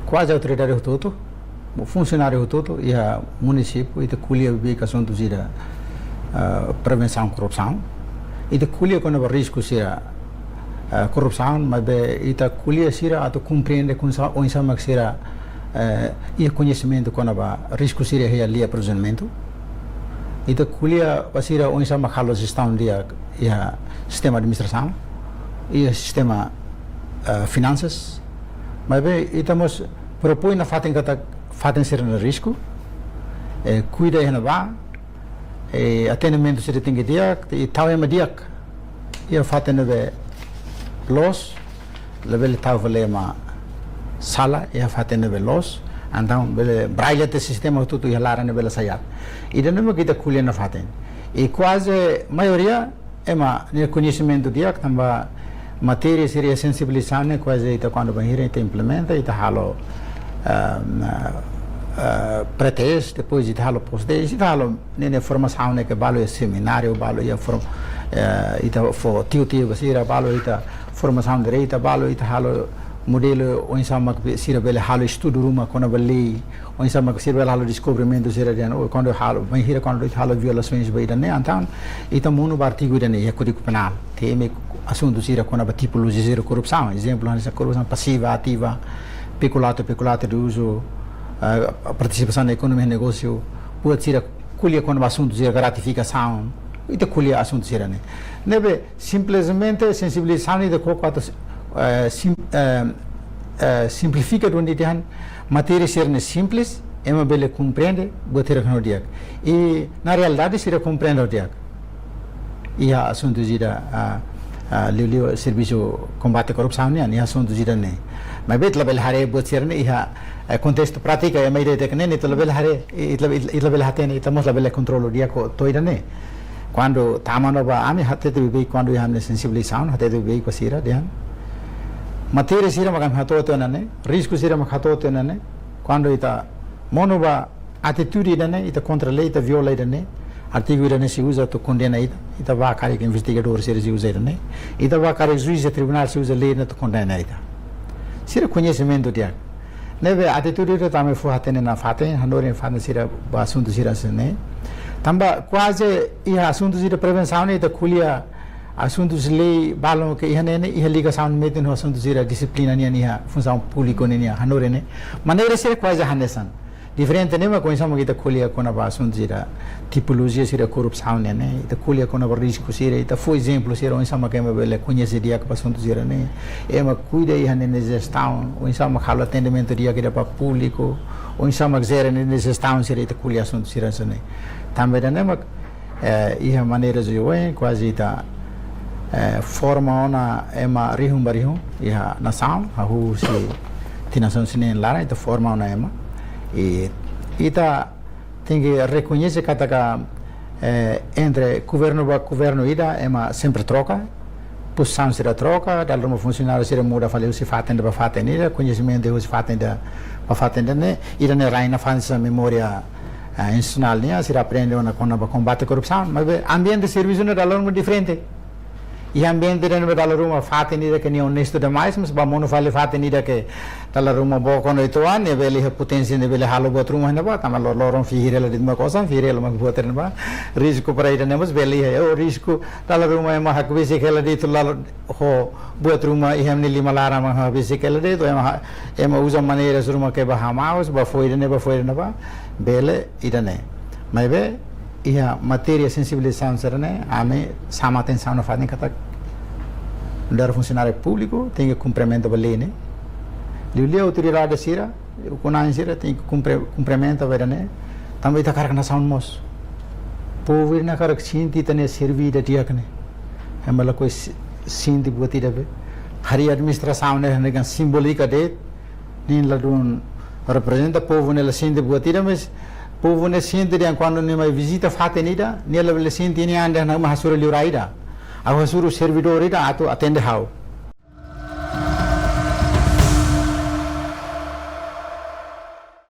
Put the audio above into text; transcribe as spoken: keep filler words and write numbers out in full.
kuaze autoridade hotu-hotu, funsionáriu hotu-hotu iha munisípiu, ita ko'alia bibi asuntu sira, ah, prevensaun korrupsaun. Ita ko'alia kona-ba risku sira, ah, korrupsaun, maibé ita ko'alia sira atu komprende oinsá, oinsá mak sira, eh, iha koñesimentu kona-ba risku sira iha lia aprovizionamentu. Ita ko'alia ba sira oinsá mak halo jestaun di'ak iha sistema administrasaun, iha sistema, eh, finansas. Maibé ita mós propoin nafatin katak fatin sira-ne'e risku, eh, kuida iha ne'ebá, eh, atendimentu sira tenke di'ak, i tau ema di'ak iha fatin ne'ebé loos, labele tau fali ema sala iha fatin ne'ebé loos, entaun bele braille te sistema hotu-hotu iha laran ne'e bele sai aat. Ida-ne'e mak ita ko'alia nafatin. I kuaze maioria ema nia koñesimentu di'ak tanba matéria sira sensibilizasaun ne'e kuaze ita kuandu bainhira ita implementa, ita halo, ehm, eh, pre-test, depois ita halo post-test, ita halo ne'e, ne'e formasaun ne'e ke balu iha semináriu, balu iha form-, eh, ita fó tiu-tiu ba sira, balu ita formasaun direta, balu ita halo modelu oinsá mak be-, sira bele halo estudu ruma kona-ba lei, oinsá mak sira bele halo deskobrimentu sira dehan, oh, kuandu halo, bainhira kuandu ita halo violasoens ba ida-ne'e, entaun ita monu ba artigu ida-ne'e iha Kódigu Penál. Temi asuntu sira kona-ba tipolojia sira korrupsaun, ezemplu, hanesan korrupsaun pasiva, ativa, peculato, peculato de uso, eh, partisipasaun na ekonomia negósiu, buat sira ko'alia kona-ba asuntu sira gratifikasaun, ita ko'alia asuntu sira-ne'e. Ne'ebé simplesmente sensibilizasaun ida koko atu, eh, sim-, eh, eh, simplifika duni dehan matéria sira-ne'e simples, ema bele komprende, buat sira hanorin di'ak. I na realidade sira komprende di'ak. Iha asuntu sira, ah, ah, liuliu servisu kombate korrupsaun nian, iha asuntu sira-ne'e. Maibé ita labele haree buat sira-ne'e iha, eh, kontestu prátika, ema ida de'it ne'e, ita labele haree, ita, ita, ita labele hatene, ita mós labele kontrola di'ak to'o ida-ne'e. Kuandu tama ona ba ami hatete bibi kuandu iha ami-nia sensibilizasaun, hatete bibi ba sira dehan matéria sira mak ami hato'o tiha ona ne'e, risku sira mak hato'o tiha ona ne'e, kuandu ita monu ba atitude ida-ne'e, ita kontra lei, ita viola ida-ne'e, artigu ida-ne'e sei uza atu kondena ita, ita bá karik investigadór sira sei uza ida-ne'e, ita bá karik juís de tribunál sei uza lei ne'e atu kondena ita. Sira koñesimentu di'ak. Ne'ebé atitude ida tanba fó hatene nafatin, hanorin nafatin sira ba asuntu sira hanesan ne'e. Tanba kuaze iha asuntu sira prevensaun ne'e ita ko'alia asuntu sira lei balun ke iha ne'e ne'e, iha ligasaun metin ho asuntu sira dixiplina nian iha funsaun públika nian, hanorin ne'e. Maneira sira kuaze hanesan. Diferente ne'e mak oinsá mak ita ko'alia kona-ba asuntu sira tipolojia sira korrupsaun ne'e, ne'e. Ita ko'alia kona-ba risku sira, ita fó ezemplu sira oinsá mak ema bele koñese di'ak ba asuntu sira-ne'e. Ema kuida iha ninia jestaun, oinsá mak halo atendimentu di'ak ida ba públiku, oinsá mak jere ninia jestaun sira, ita ko'alia asuntu sira hanesan ne'e. Tanba ida-ne'e mak, eh, iha maneira joven, kuaze ita, eh, forma ona ema rihun ba rihun iha nasaun, hahú husi tinan sanulu-resin-neen laran, ita forma ona ema. I ita tenke rekoñese katak, eh, entre governu ba governu ida, ema sempre troka, pozisaun sira troka, dala ruma funsionáriu sira muda fali husi fatin ida ba fatin ida, koñesimentu husi fatin ida ba fatin ida ne'e, ida-ne'e rai nafatin sira memória, eh, institusionál nian, sira aprende ona kona-ba kombate korrupsaun, maibé ambiente servisu ne'e dala ruma diferente. Iha ambiente ida ne'ebé dala ruma fatin ida ke nia onestu demais, mas bá monu fali fatin ida ke dala ruma boot ona uitoan, nia bele iha poténsia, nia bele halo buat ruma iha ne'ebá, tanba lor-, loron fihir hela de'it mak osan, fihir hela mak buat iha ne'ebá. Risku para ida-ne'e mós bele iha, oh, risku, dala ruma ema hakbesik hela de'it lalo ho buat ruma iha nia liman laran mak hakbesik hela de'it, ema ha-, ema uza maneiras ruma ke ba hamaus, ba fó ida-ne'e, ba fó ida-ne'ebá, bele ida-ne'e. Maibé, iha matéria sensibilizasaun sira-ne'e, ami xama atensaun nafatin katak nu'udar funsionáriu públiku tenke kumprimenta ba lei ne'e. Liuliu autoridade sira, ukun-na'in sira tenke kumpre-, kumprimenta ba ida-ne'e. Tanba ita hakarak nasaun moos. Povu ne'e hakarak sente ita-nia servi ida di'ak ne'e. Ema lakohi se-, sente buat ida be. Harii administrasaun ne'e, ne'e kan simbólika de'it, nia ladún reprezenta povu ne'e la sente buat ida, mas povu ne'e sente dehan kuandu nia mai vizita fatin ida, nia labele sente nia an dehan ha'u mak hasoru liurai ida. Ha'u hasoru servidór ida atu atende ha'u.